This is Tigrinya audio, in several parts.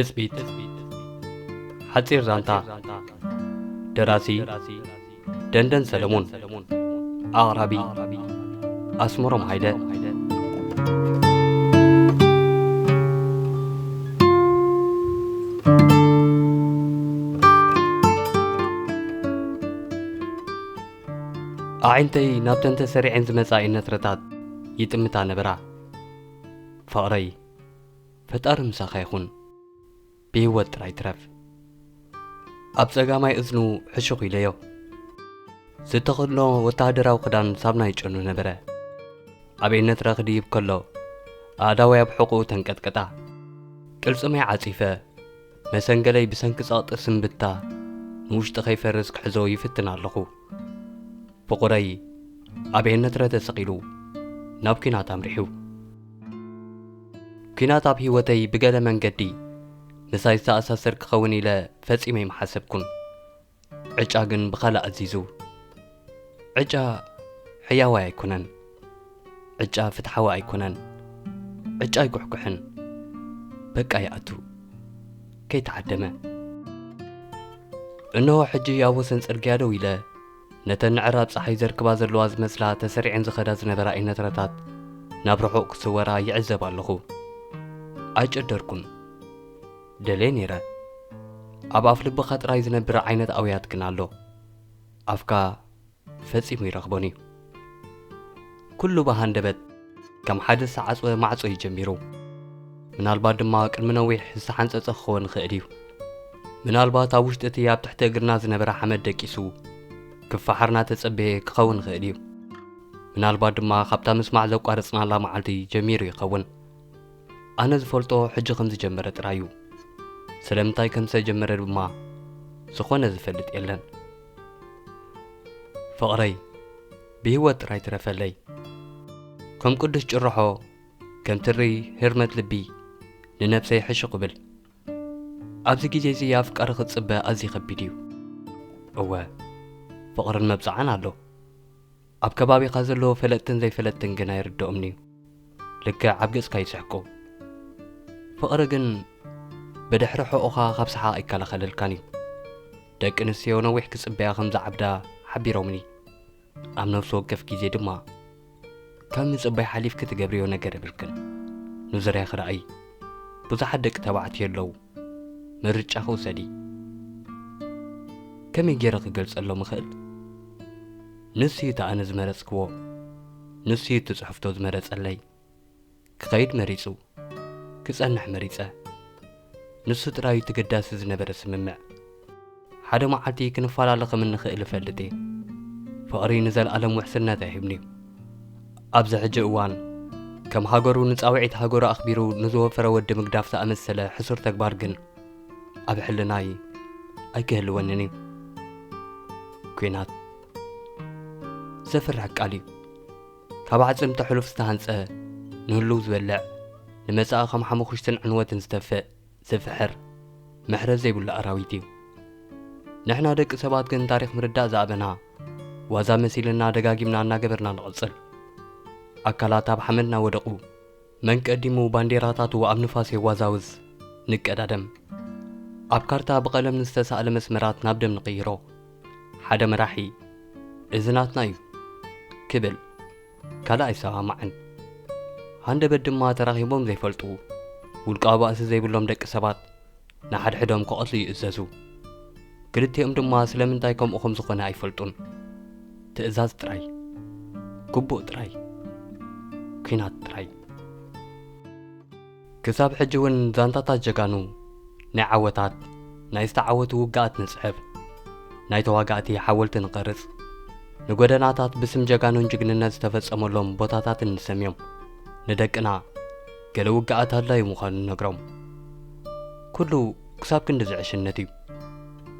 ትጽቢት። ሓጺር ዛንታ። ደራሲ ደንደን ሰለሙን። ኣቕራቢ ኣስመሮም ሃይለ። ኣዒንተይ ናብተን ተሰሪዐን ዝመጻ እነትረታት ይጥምታ ነበራ። ፍቕረይ፣ ፈጣሪ ምሳኻ ይኹን። ብህይወት ጥራይ ትረፍ። ኣብ ጸጋማይ እዝኑ ሕሹኽ ኢለዮ። ዝተኸድኖ ወተሃደራዊ ክዳን ሳብና ይጨኑ ነበረ። ኣብ እነትረ ክድይብ ከሎ፣ ኣእዳወይ ኣብ ሕቑኡ ተንቀጥቀጣ። ቅልጽመይ ዓጺፈ፣ መሰንገለይ ብሰንኪ ጸቕጢ ስንብታ ንውሽጢ ከይፈርስ ክሕዞ ይፍትን ኣለኹ። ፍቑረይ ኣብ ኤነትረ ተሰቒሉ ናብ ኲናት ኣምሪሑ። ኲናት ኣብ ህይወተይ ብገለ መንገዲ ምሳይ ዝተኣሳሰር ክኸውን ኢለ ፈጺመ ኣይምሓሰብኩን። ዕጫ ግን ብኻልእ ኣዚዙ። ዕጫ ሕያዋይ ኣይኮነን። ዕጫ ፍትሓዊ ኣይኮነን። ዕጫ ኣይኩሕኩሕን። በቃ ይኣቱ። ከይተዓደመ። እንሆ ሕጂ ኣብ ወሰን ጽርግያ ደው ኢለ፣ ነተን ንዕራብ ጸሓይ ዘርክባ ዘለዋ ዝመስላ ተሰሪዐን ዝኸዳ ዝነበራ ኢነትረታት ናብ ርሑቕ ክስወራ ይዕዘብ ኣለኹ። ኣይጨደርኩን። ደልየ ነይረ። ኣብ ኣፍ ልብኻ ጥራይ ዝነብር ዓይነት ኣውያት ግን ኣሎ። ኣፍካ ፈጺሙ ይረኽቦን እዩ። ኩሉ ብሃንደበት ከም ሓደ ዝተዓጽወ ማዕጾ እዩ ጀሚሩ። ምናልባት ድማ ቅድሚ ነዊሕ ዝተሓንጸጸ ክኸውን ይኽእል እዩ። ምናልባት ኣብ ውሽጢ እቲ ኣብ ትሕቲ እግርና ዝነበረ ሓመድ ደቂሱ ክፈሓር እናተጸበየ ክኸውን ይኽእል እዩ። ምናልባት ድማ ካብታ ምስማዕ ዘቋረጽናላ መዓልቲ ጀሚሩ ይኸውን። ኣነ ዝፈልጦ ሕጂ ከም ዝጀመረ ጥራይ እዩ። ስለምንታይ ከም ዝተጀመረ ድማ ዝኾነ ዝፈልጥ የለን። ፍቕረይ፣ ብህይወት ጥራይ ትረፈለይ። ከም ቅዱስ ጭርሖ፣ ከም ትሪ ህርመት ልቢ ንነብሰይ ሕሹኽ እብል። ኣብዚ ግዜ እዚ ኣፍቃሪ ክትጽበ ኣዝዩ ከቢድ እዩ። እወ፣ ፍቕርን መብጽዓን ኣሎ። ኣብ ከባቢኻ ዘለዉ ፈለጥትን ዘይፈለጥትን ግን ኣይርድኦምን እዩ። ልክዕ ኣብ ገጽካ ይስሕቁ። ፍቕሪ ግን ብድሕሪ ሕቖኻ ካብ ሰሓቕ ኣይከላኸለልካን እዩ። ደቂ ኣንስትዮ ነዊሕ ክጽበያ ከም ዝዓብዳ ሓቢሮምኒ። ኣብ ነፍሲ ወከፍ ግዜ ድማ ካብ ምጽባይ ሓሊፍኪ ትገብርዮ ነገር የብልክን። ንዙርያኺ ረኣዪ። ብዙሓት ደቂ ተባዕትዮ ኣለዉ። ምርጫኺ ውሰዲ። ከመይ ገይረ ክገልጸሎም እኽእል? ንሱ እዩ እቲ ኣነ ዝመረጽክዎ። ንሱ እዩ እቲ ጽሕፍቶ ዝመረጸለይ። ክኸይድ መሪጹ። ክጸንሕ መሪጸ። ንሱ ጥራይ እዩ ተገዳሲ ዝነበረ ስምምዕ። ሓደ መዓልቲ ክንፈላለ ከም እንኽእል እፈልጥ እየ። ፍቕሪ ንዘለኣለም ውሕስነት ኣይህብን እዩ። ኣብዚ ሕጂ እዋን፣ ከም ሃገሩ ንጻውዒት ሃገሩ ኣኽቢሩ ንዝወፈረ ወዲ ምግዳፍ ዝኣመሰለ ሕሱር ተግባር ግን ኣብ ሕልናይ ኣይክህልወንን እዩ። ኲናት ዘፍርሕ ቃል እዩ። ካብ ኣዕጽምቲ ሕሉፍ ዝተሃንጸ፣ ንህሉው ዝበልዕ፣ ንመጻኢ ከም ሓሙኹሽትን ዕንወትን ዝተፍእ፣ ዝፍሕር፣ ምሕረት ዘይብሉ ኣራዊት እዩ። ንሕና ደቂ ሰባት ግን ታሪኽ ምርዳእ ዝኣበና፣ ዋዛ መሲልና ደጋጊምና እናገበርና ንቕጽል። ኣካላት ኣብ ሓመድ እናወደቑ፣ መን ቀዲሙ ባንዴራታቱ ኣብ ንፋስ የዋዛውዝ፣ ንቀዳደም። ኣብ ካርታ ብቐለም ንዝተሳእለ መስመራት ናብ ደም ንቕይሮ። ሓደ መራሒ፣ "እዚ ናትና እዩ" ክብል፣ ካልእ ኣይሰማማዕን። ሃንደበት ድማ ተራኺቦም ዘይፈልጡ፣ ውልቃዊ ባእሲ ዘይብሎም ደቂ ሰባት ንሓድሕዶም ክቐትሉ ይእዘዙ። ክልቲኦም ድማ ስለምንታይ ከምኡ ከም ዝኾነ ኣይፈልጡን። ትእዛዝ ጥራይ፣ ግቡእ ጥራይ፣ ኲናት ጥራይ። ክሳብ ሕጂ እውን ዛንታታት ጀጋኑ፣ ናይ ዓወታት፣ ናይ ዝተዓወቱ ውግኣት ንጽሕፍ፣ ናይ ተዋጋእቲ ሓወልቲ ንቐርጽ፣ ንጎደናታት ብስም ጀጋኑን ጅግንነት ዝተፈጸመሎም ቦታታትን ንሰምዮም። ንደቅና ገለ ውግኣት ኣድላዩ ምዃኑ ንነግሮም። ኩሉ ክሳብ ክንዲ ዝዕሽነት እዩ።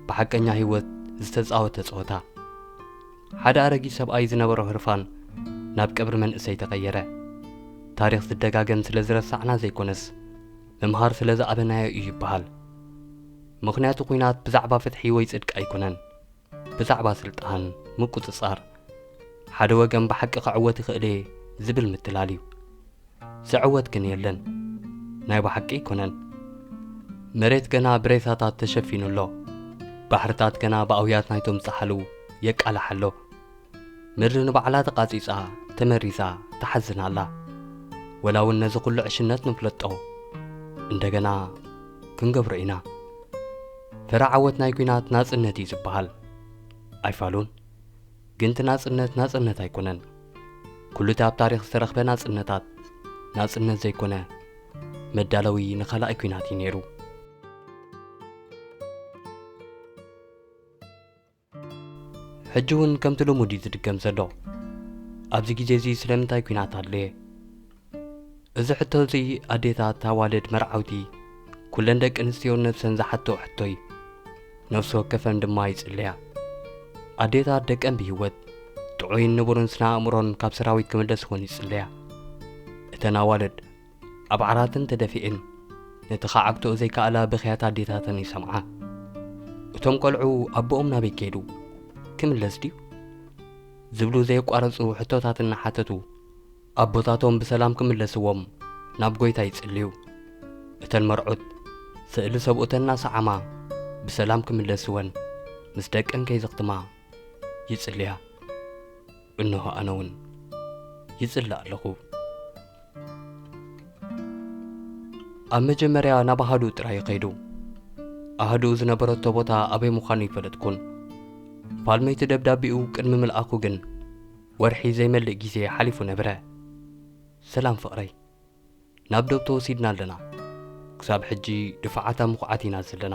ብሓቀኛ ህይወት ዝተጻወተ ጸወታ። ሓደ ኣረጊት ሰብኣይ ዝነበሮ ህርፋን ናብ ቀብሪ መንእሰይ ተቐየረ። ታሪኽ ዝደጋገም ስለ ዝረሳዕና ዘይኮነስ፣ ምምሃር ስለ ዝኣበናዮ እዩ ይበሃል። ምኽንያቱ ኲናት ብዛዕባ ፍትሒ ወይ ጽድቂ ኣይኮነን። ብዛዕባ ስልጣን፣ ምቁጽጻር፣ ሓደ ወገን ብሓቂ ክዕወት ይኽእል እየ ዝብል ምትላል እዩ። ዝዕወት ግን የለን። ናይ ብሓቂ ኣይኮነን። መሬት ገና ብሬሳታት ተሸፊኑ ኣሎ። ባሕርታት ገና ብኣውያት ናይቶም ዝጸሓሉ የቃልሕ ኣሎ። ምድሪ ንባዕላ ተቓጺጻ፣ ተመሪዛ፣ ትሓዝን ኣላ። ወላ እውን ነዚ ኩሉ ዕሽነት ንፍለጦ፣ እንደገና ክንገብሮ ኢና። ፍረ ዓወት ናይ ኲናት ናጽነት እዩ ዝበሃል። ኣይፋሉን። ግን እቲ ናጽነት ናጽነት ኣይኮነን። ኩሉ እቲ ኣብ ታሪኽ ዝተረኽበ ናጽነታት፣ ናጽነት ዘይኮነ፣ መዳለዊ ንኻልኣይ ኲናት እዩ ነይሩ። ሕጂ እውን ከምቲ ልሙድ እዩ ዝድገም ዘሎ። ኣብዚ ግዜ እዚ ስለምንታይ ኲናት ኣድለየ? እዚ ሕቶ እዚ ኣዴታት፣ ኣዋልድ፣ መርዓውቲ፣ ኩለን ደቂ ኣንስትዮ ነብሰን ዝሓትኦ ሕቶ እዩ። ነፍሲ ወከፈን ድማ ይጽለያ። ኣዴታት ደቀን ብህይወት፣ ጥዑይን ንቡርን ስነ ኣእምሮን ካብ ሰራዊት ክምለስ እውን ይጽለያ። እተን ኣዋልድ ኣብ ዓራተን ተደፊኤን፣ ነቲ ክዓግትኦ ዘይከኣላ ብኽያት ኣዴታተን ይሰምዓ። እቶም ቆልዑ ኣቦኦም ናበይ ከይዱ? ክምለስ ድዩ? ዝብሉ ዘየቋረጹ ሕቶታት እናሓተቱ፣ ኣቦታቶም ብሰላም ክምለስዎም ናብ ጐይታ ይጽልዩ። እተን መርዑት ስእሊ ሰብኡተን እናሰዓማ ብሰላም ክምለስወን ምስ ደቀን ከይዘኽትማ ይጽልያ። እንሆ ኣነ እውን ይጽሊ ኣለኹ። ኣብ መጀመርያ ናብ ኣሃዱኡ ጥራይ ከይዱ። ኣሃዱኡ ዝነበረቶ ቦታ ኣበይ ምዃኑ ኣይፈለጥኩን። ፋልመይቲ ደብዳቤኡ ቅድሚ ምልኣኹ ግን ወርሒ ዘይመልእ ግዜ ሓሊፉ ነበረ። ሰላም ፍቕረይ፣ ናብ ዶብ ተወሲድና ኣለና። ክሳብ ሕጂ ድፋዓት ኣብ ምኹዓት ኢና ዘለና።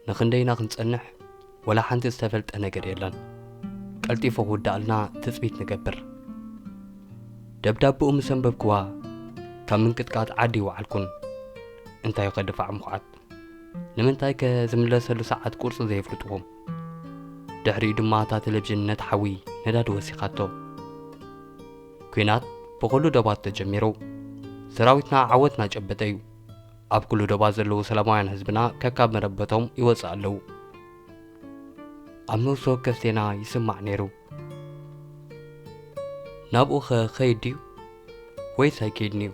ንኽንደይና ክንጸንሕ ወላ ሓንቲ ዝተፈልጠ ነገር የለን። ቀልጢፉ ክውዳእልና ትጽቢት ንገብር። ደብዳብኡ ምስ ኣንበብክዋ ካብ ምንቅጥቃጥ ዓዲ ይወዓልኩን። እንታይ'ኸ ድፋዕ ምኹዓት? ንምንታይከ ዝምለሰሉ ሰዓት ቁርጺ ዘየፍልጥዎም? ድሕሪኡ ድማ እታ ቴሌቪዥን ነቲ ሓዊ ነዳዲ ወሲኻቶ። ኲናት ብኹሉ ዶባት ተጀሚሩ። ሰራዊትና ዓወት እናጨበጠ እዩ። ኣብ ኩሉ ዶባት ዘለዉ ሰላማውያን ህዝብና ከካብ መረበቶም ይወጽእ ኣለዉ። ኣብ ነፍሲ ወከፍ ዜና ይስማዕ ነይሩ። ናብኡ ኸ ኸይድ ድዩ ወይስ ኣይከይድን እዩ?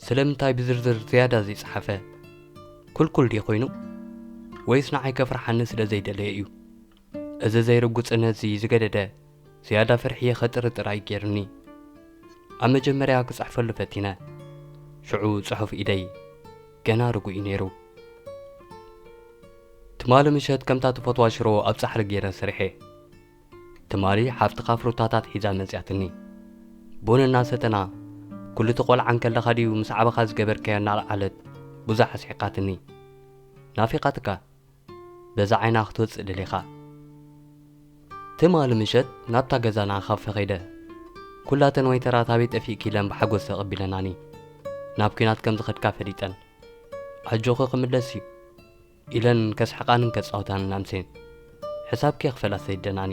ስለምንታይ ብዝርዝር ዝያዳ ዘይጸሓፈ? ኩልኩል ድዩ ኮይኑ? ወይስ ንዓይ ከፍርሓኒ ስለ ዘይደለየ እዩ? እዚ ዘይርጉጽነት እዚ ዝገደደ ዝያዳ ፍርሒ ከጥርጥር ኣይገይርኒ። ኣብ መጀመርያ ክጽሕፈሉ ፈቲነ። ሽዑ ጽሑፍ ኢደይ ገና ርጉእ እዩ ነይሩ። ትማሊ ምሸት ከምታ ትፈትዋ ሽሮ ኣብ ጻሕሊ ገይረ ሰሪሐ። ትማሊ ሓፍትኻ ፍሩታታት ሒዛ መጽያትኒ። ቡን እናሰተና፣ "ኩሉ እቲ ቆልዓ እንከለኻ ድዩ ምስ ዓበኻ ዝገበርካዮ?" እናልዓለት ብዙሕ ኣስሒቓትኒ። ናፊቓትካ፣ በዛ ዓይና ክትወጽእ ደሊኻ። ትማሊ ምሸት ናብታ ገዛና ካፈ ከይደ፣ "ኩላተን ወይተራት ኣበይ ጠፊእኪ?" ኢለን ብሓጎስ ተቐቢለናኒ። ናብ ኲናት ከም ዝኸድካ ፈሊጠን፣ "ኣጆኺ ክምለስ እዩ" ኢለን ከስሕቓንን ከጻውታንን ኣምሴን። ሕሳብ ከየኽፈላ ሰይደናኒ።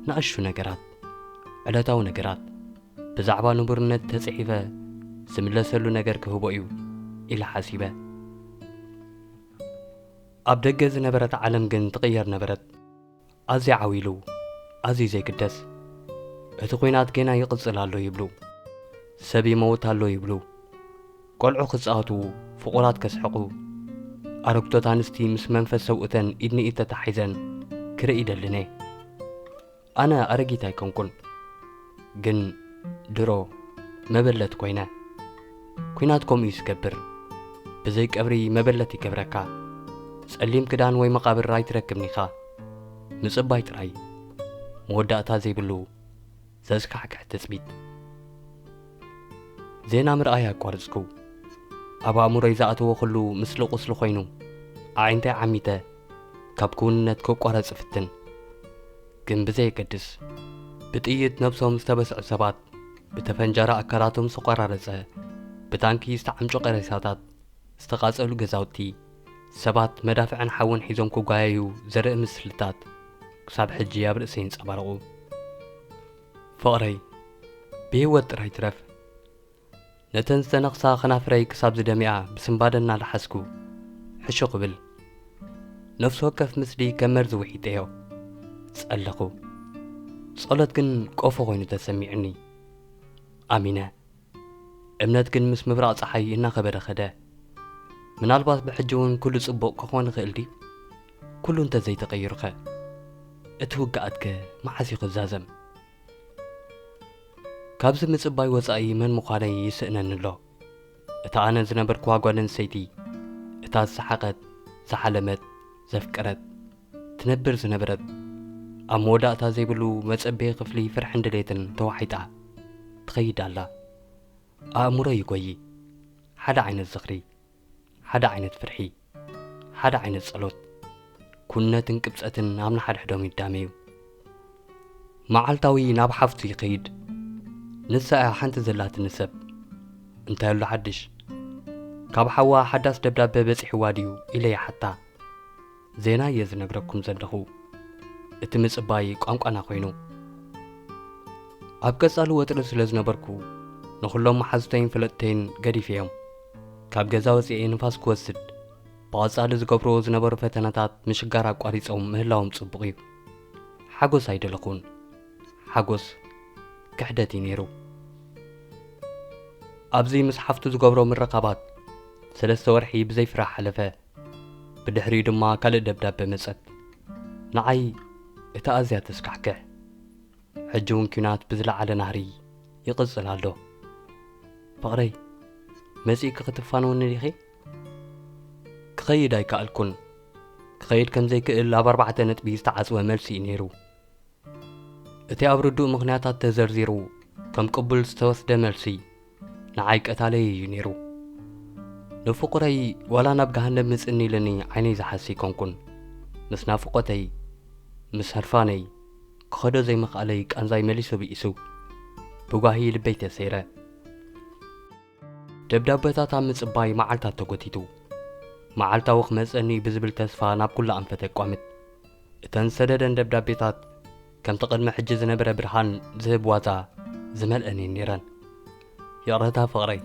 ንኣሽቱ ነገራት፣ ዕለታዊ ነገራት፣ ብዛዕባ ንቡርነት ተጽሒፈ ዝምለሰሉ ነገር ክህቦ እዩ ኢለ ሓሲበ። ኣብ ደገ ዝነበረት ዓለም ግን ትቕየር ነበረት። ኣዝያ ዓው ኢሉ፣ ኣዝዩ ዘይግደስ። እቲ ኲናት ገና ይቕጽል ኣሎ ይብሉ። ሰብ ይመውት ኣሎ ይብሉ። ቆልዑ ክጻወቱ፣ ፍቑራት ከስሕቑ፣ ኣረግቶት ኣንስቲ ምስ መንፈስ ሰብኡተን ኢድ ንኢድ ተታሒዘን ክርኢ ይደልን እየ። ኣነ ኣረጊት ኣይኮንኩን፣ ግን ድሮ መበለት ኮይነ። ኲናት ከምኡ እዩ ዝገብር። ብዘይ ቀብሪ መበለት ይገብረካ። ጸሊም ክዳን ወይ መቓብር ኣይትረክብን ኢኻ። ምጽባይ ጥራይ። መወዳእታ ዘይብሉ ዘስካሕክሕ ትጽቢት። ዜና ምርኣይ ኣቋርጽኩ። ኣብ ኣእምሮይ ዝኣተወ ኩሉ ምስሊ ቁስሊ ኮይኑ፣ ኣዒንተይ ዓሚተ ካብ ክውንነት ከቋርጽ እፍትን። ግን ብዘየገድስ፣ ብጥይት ነብሶም ዝተበስዑ ሰባት፣ ብተፈንጃሪ ኣካላቶም ዝተቖራረጸ፣ ብታንኪ ዝተዓምጨቐ ሬሳታት፣ ዝተቓጸሉ ገዛውቲ፣ ሰባት መዳፍዕን ሓውን ሒዞም ክጓየዩ ዘርኢ ምስልታት ክሳብ ሕጂ ኣብ ርእሰይ ይንጸባረቑ። ፍቕረይ፣ ብህይወት ጥራይ ትረፍ። ነተን ዝተነኽሳ ኸናፍረይ ክሳብ ዝደምያ ብስንባደ እናለሓስኩ ሕሹኽ እብል። ነፍሲ ወከፍ ምስሊ ከም መርዚ ውሒጠዮ። ጸለኹ። ጸሎት ግን ቆፎ ኮይኑ ተሰሚዑኒ። ኣሚነ። እምነት ግን ምስ ምብራቕ ጸሓይ እናኸበደ ኸደ። ምናልባት ብሕጂ እውን ኩሉ ጽቡቕ ክኾን ይኽእል ድዩ? ኩሉ እንተዘይተቐይሩኸ? እቲ ውግኣትከ መዓስ እዩ ክዛዘም? ካብዚ ምጽባይ ወጻኢ መን ምዃነይ ይስእነኒ ኣሎ። እታ ኣነ ዝነበርኩዋ ጓል ኣንስተይቲ፣ እታ ዝሰሓቐት፣ ዝሓለመት፣ ዘፍቀረት፣ ትነብር ዝነበረት፣ ኣብ መወዳእታ ዘይብሉ መጸበዪ ክፍሊ ፍርሕን ድሌትን ተዋሒጣ ትኸይድ ኣላ። ኣእምሮ ይጎዪ። ሓደ ዓይነት ዝኽሪ፣ ሓደ ዓይነት ፍርሒ፣ ሓደ ዓይነት ጸሎት። ኩነትን ቅብጸትን ኣብ ንሓድሕዶም ይዳመዩ። መዓልታዊ ናብ ሓፍቱ ይኸይድ። ንሳ እያ ሓንቲ ዘላትኒ ሰብ። እንታይ ኣሎ ሓድሽ? ካብ ሓዋ ሓዳስ ደብዳበ በጺሕዋ ድዩ? ኢለ ይሓታ። ዜና እየ ዝነግረኩም ዘለኹ። እቲ ምጽባይ ቋንቋና ኮይኑ። ኣብ ቀጻሊ ወጥሪ ስለ ዝነበርኩ፣ ንኹሎም መሓዙተይን ፈለጥተይን ገዲፈዮም። ካብ ገዛ ወጺኤ ንፋስ ክወስድ፣ ብቐጻሊ ዝገብርዎ ዝነበሩ ፈተነታት ምሽጋር ኣቋሪጾም ምህላዎም ጽቡቕ እዩ። ሓጎስ ኣይደለኹን። ሓጎስ ክሕደት እዩ ነይሩ። ኣብዚ ምስ ሓፍቱ ዝገብሮ ምርኻባት ሰለስተ ወርሒ ብዘይ ፍረ ሓለፈ። ብድሕሪኡ ድማ ካልእ ደብዳበ መጸት። ንዓይ እታ ኣዝያ ተስካሕክሕ። ሕጂ እውን ኲናት ብዝለዓለ ናህሪ ይቕጽል ኣሎ። ፍቕረይ፣ መጺእኪ ክትፋነውኒ ዲኺ? ክኸይድ ኣይከኣልኩን። ክኸይድ ከም ዘይክእል ኣብ ኣርባዕተ ነጥቢ ዝተዓጽወ መልሲ እዩ ነይሩ። እቲ ኣብ ርዱእ ምኽንያታት ተዘርዚሩ ከም ቅቡል ዝተወስደ መልሲ፣ ንዓይ ቀታለይ እዩ ነይሩ። ንፍቑረይ ዋላ ናብ ገሃነብ ምጽኒ ኢለኒ ዓይነይ ዝሓሲ ኣይኮንኩን። ምስ ናፍቖተይ፣ ምስ ህርፋነይ፣ ክኸዶ ዘይምኽኣለይ ቃንዛይ መሊሱ ብኢሱ፣ ብጓሂ ልበይ ተሰይረ። ደብዳበታት ኣብ ምጽባይ መዓልታት ተጎቲቱ። መዓልታዊ ክመጸኒ ብዝብል ተስፋ ናብ ኩሉ ኣንፈት የቋምት። እተን ዝሰደደን ደብዳቤታት ከምቲ ቅድሚ ሕጂ ዝነበረ ብርሃን ዝህብ ዋዛ ዝመልአን እየን ነይረን። ይቕረታ ፍቕረይ፣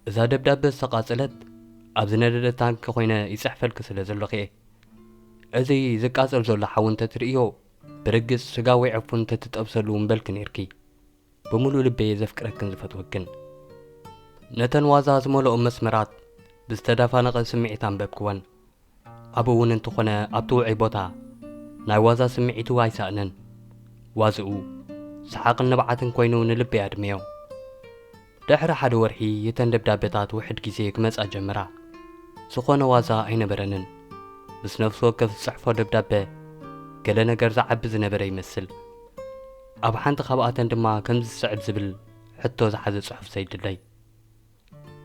እዛ ደብዳበ ዝተቓጸለት ኣብ ዝነደደ ታንኪ ኮይነ ይጽሕፈልኪ ስለ ዘለኹ እየ። እዚ ዝቃጸል ዘሎ ሓዊ እንተትርእዮ፣ ብርግጽ ስጋ ወይ ዕፉን እንተትጠብሰሉ ምበልኪ ነይርኪ። ብምሉእ ልበይ እየ ዘፍቅረክን ዝፈትወክን። ነተን ዋዛ ዝመልኦ መስመራት ብዝተዳፋነቐ ስምዒት ኣንበብክወን። ኣብኡ እውን እንተኾነ ኣብቲ ውዑይ ቦታ ናይ ዋዛ ስምዒቱ ኣይሰእነን። ዋዝኡ፣ ሰሓቕን ንብዓትን ኮይኑ ንልበይ ኣድመዮ። ድሕሪ ሓደ ወርሒ እተን ደብዳበታት ውሕድ ግዜ ክመጻ ጀመራ። ዝኾነ ዋዛ ኣይነበረንን። ምስ ነፍሲ ወከፍ ዝጽሕፎ ደብዳበ ገለ ነገር ዝዓቢ ዝነበረ ይመስል። ኣብ ሓንቲ ካብኣተን ድማ ከምዚ ዝስዕብ ዝብል ሕቶ ዝሓዘ ጽሑፍ ሰይድለይ።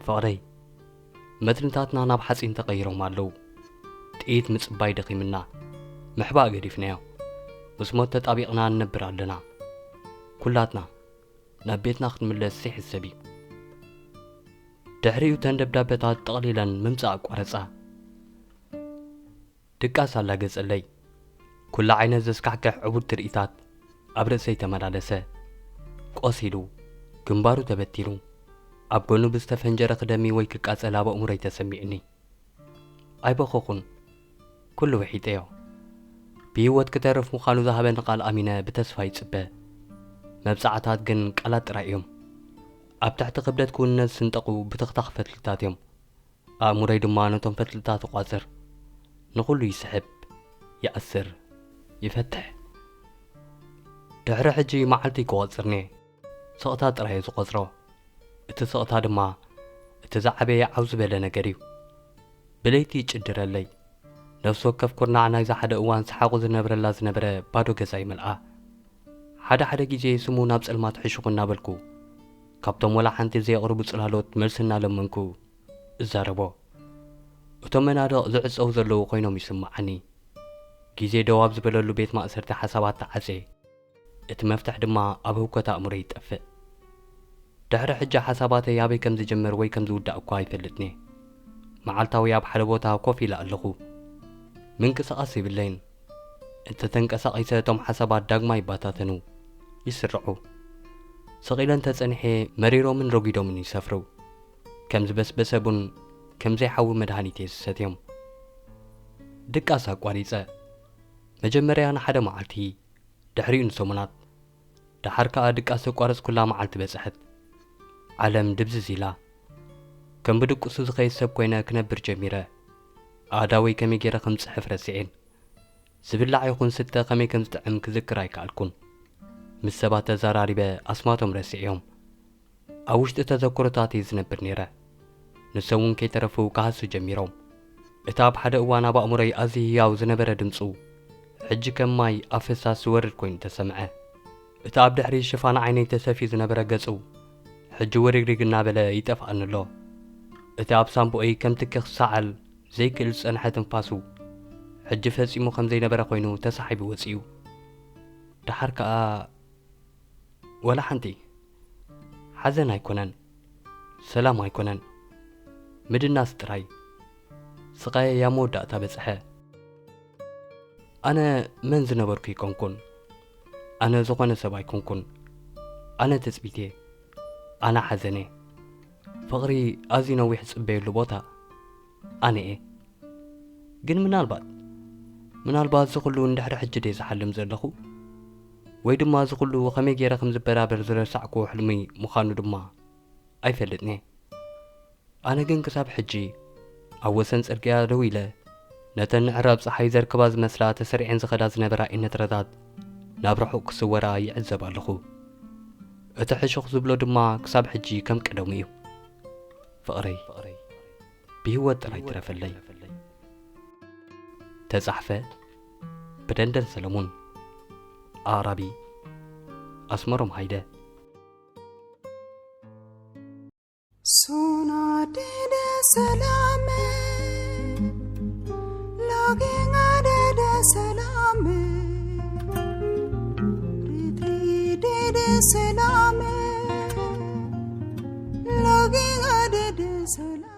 ፍቕረይ፣ መትንታትና ናብ ሓጺን ተቐይሮም ኣለዉ። ጥይት ምጽባይ ደኺምና፣ ምሕባእ ገዲፍናዮ። ምስ ሞት ተጣቢቕና ንነብር ኣለና። ኩላትና ናብ ቤትና ክትምለስ ይሕሰብ እዩ። ድሕሪኡ እተን ደብዳበታት ጠቕሊለን ምምጻእ ኣቋረጻ። ድቃስ ኣላገጸለይ። ኩሉ ዓይነት ዘስካሕክሕ ዕቡድ ትርኢታት ኣብ ርእሰይ ተመላለሰ። ቆሲሉ፣ ግንባሩ ተበቲኑ፣ ኣብ ጎኑ ብዝተፈንጀረ ክደሚ ወይ ክቃጸል ኣብ ኣእምሮይ ተሰሚዑኒ። ኣይበኸኹን። ኩሉ ውሒጠዮ። ብህይወት ክተርፍ ምዃኑ ዝሃበኒ ቃል ኣሚነ ብተስፋ ይጽበ። መብጻዕታት ግን ቃላት ጥራይ እዮም። ኣብ ትሕቲ ክብደት ክውንነት ዝስንጠቑ ብትኽታኽ ፈትልታት እዮም። ኣእምሮይ ድማ ነቶም ፈትልታት ይቋጽር። ንኹሉ ይስሕብ፣ ይኣስር፣ ይፈትሕ። ድሕሪ ሕጂ መዓልቲ ኣይክቖጽርን እየ። ስቕታ ጥራይ እየ ዝቖጽሮ። እቲ ስቕታ ድማ እቲ ዝዓበየ ዓው ዝበለ ነገር እዩ። ብለይቲ ይጭድረለይ። ነፍሲ ወከፍ ኩርናዕ ናይዛ ሓደ እዋን ሰሓቑ ዝነብረላ ዝነበረ ባዶ ገዛ ይመልኣ። ሓደ ሓደ ግዜ ስሙ ናብ ጸልማት ሕሹኹ እናበልኩ፣ ካብቶም ወላ ሓንቲ ዘየቕርቡ ጽላሎት መልሲ እናለመንኩ እዛረቦ። እቶም መናድቕ ዝዕጸዉ ዘለዉ ኮይኖም ይስምዓኒ። ግዜ ደው ኣብ ዝበለሉ ቤት ማእሰርቲ ሓሳባት ተዓጽየ። እቲ መፍትሕ ድማ ኣብ ህውከት ኣእምሮይ ይጠፍእ። ድሕሪ ሕጂ ሓሳባተይ ኣበይ ከም ዝጅምር ወይ ከም ዝውዳእ እኳ ኣይፈልጥን እየ። መዓልታዊ ኣብ ሓደ ቦታ ኮፍ ኢለ ኣለኹ። ምንቅስቓስ የብለይን። እንተተንቀሳቒሰ እቶም ሓሳባት ዳግማይ ይባታተኑ፣ ይስርዑ። ስቕ ኢለ እንተጸኒሐ መሪሮምን ረጒዶምን ይሰፍሩ። ከም ዝበስበሰ ቡን፣ ከም ዘይሓዊ መድሃኒት እየ ዝሰትዮም። ድቃስ ኣቋሪጸ። መጀመርያ ንሓደ መዓልቲ፣ ድሕሪኡ ንሰሙናት፣ ደሓር ከኣ ድቃስ ዘቋረጽኩላ መዓልቲ በጽሐት። ዓለም ድብዝዝ ኢላ። ከም ብድቁሱ ዝኸይድ ሰብ ኮይነ ክነብር ጀሚረ። ኣእዳወይ ከመይ ገይረ ከም ዝጽሕፍ ረሲዔን። ዝብላዕ ይኹን ስተ ከመይ ከም ዝጥዕም ክዝክር ኣይከኣልኩን። ምስ ሰባት ተዘራሪበ ኣስማቶም ረሲዐዮም። ኣብ ውሽጢ ተዘክሮታተይ ዝነብር ነይረ። ንሶም እውን ከይተረፉ ክሃሱ ጀሚሮም። እቲ ኣብ ሓደ እዋን ኣብ ኣእምሮይ ኣዝዩ ህያው ዝነበረ ድምጹ፣ ሕጂ ከም ማይ ኣብ ፍሳስ ዝወርድ ኮይኑ ተሰምዐ። እቲ ኣብ ድሕሪ ሽፋን ዓይነይ ተሰፍዩ ዝነበረ ገጹ፣ ሕጂ ውርግርግ እናበለ ይጠፍኣኒ ኣሎ። እቲ ኣብ ሳንቡኦይ ከም ትኪ ክሰዓል ዘይክእል ዝጸንሐ ትንፋሱ፣ ሕጂ ፈጺሙ ከም ዘይነበረ ኮይኑ ተሳሒቡ ወጺኡ። ደሓር ከኣ ወላ ሓንቲ። ሓዘን ኣይኮነን፣ ሰላም ኣይኮነን፣ ምድናስ ጥራይ። ስቓየይ ኣብ መወዳእታ በጽሐ። ኣነ መን ዝነበርኩ ኣይኮንኩን። ኣነ ዝኾነ ሰብ ኣይኮንኩን። ኣነ ትጽቢቴ፣ ኣነ ሓዘኔ። ፍቕሪ ኣዝዩ ነዊሕ ዝጽበየሉ ቦታ ኣነ እየ። ግን ምናልባት፣ ምናልባት እዚ ኩሉ እንድሕሪ ሕጂ ድየ ዝሓልም ዘለኹ? ወይ ድማ እዚ ኩሉ ከመይ ገይረ ከም ዝበራበር ዝረሳዕክዎ ሕልሚ ምዃኑ ድማ ኣይፈልጥን እየ። ኣነ ግን ክሳብ ሕጂ ኣብ ወሰን ጽርግያ ደው ኢለ፣ ነተን ንዕራብ ጸሓይ ዘርክባ ዝመስላ ተሰሪዐን ዝኸዳ ዝነበራ ኢነትረታት ናብ ርሑቕ ክስወራ ይዕዘብ ኣለኹ። እቲ ሕሹኽ ዝብሎ ድማ ክሳብ ሕጂ ከም ቀደሙ እዩ። ፍቕረይ፣ ብህይወት ጥራይ ትረፈለይ። ተጻሕፈ ብደንደን ሰለሙን። ኣቕራቢ ኣስመሮም ሃይደ። Sona dede salame, loginga dede salame, riti dede salame, loginga dede salame.